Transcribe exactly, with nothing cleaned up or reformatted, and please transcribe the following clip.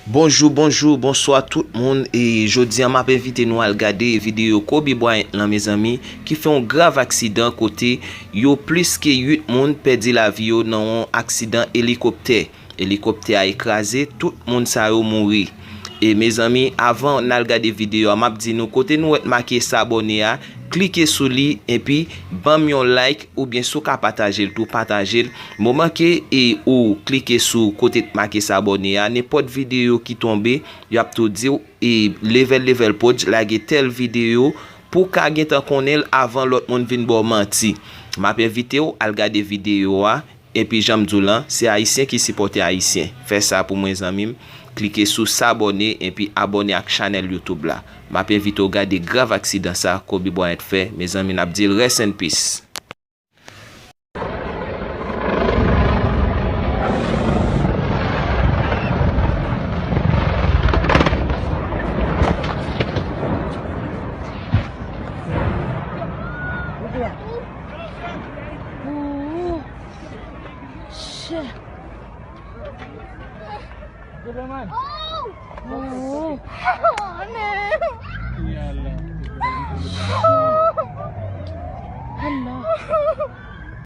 Bonjou, bonjou, bonswa tout moun. E jodi a m ap envite nou al gade videyo Kobe Bryant lan, mezanmi, ki fè yon grav aksidan kote yo plis ke uit moun pèdi lavi yo nan yon aksidan elikoptè. Elikoptè a ekraze, tout moun sa yo mouri. E mezanmi, avan n al gade videyo a, m ap di nou kote nou wè t make s'abonner a, klike sou li, epi ban m yon like, oubyen si w ka pataje l tou, pataje l. Moman ke e ou klike sou kote t make s'abonner a, nenpòt videyo ki tonbe, y ap tou di w, e Level Level Prodz lage tèl videyo, pou w ka gentan konnen l avan lòt moun vin ba w manti. M ap envite w al gade videyo a, epi jan m di w lan, se Ayisyen ki sipòte Ayisyen. Fè sa pou mwen, zanmi m. Klike sou s'abonner epi abòne ak chanèl YouTube la. M ap envite w gade grav aksidan sa Kobe Bryant fè. Mezanmi, n ap di l rest in peace. Ooh. Shit. Good man. Oh! Oh. Ya Allah. Allah.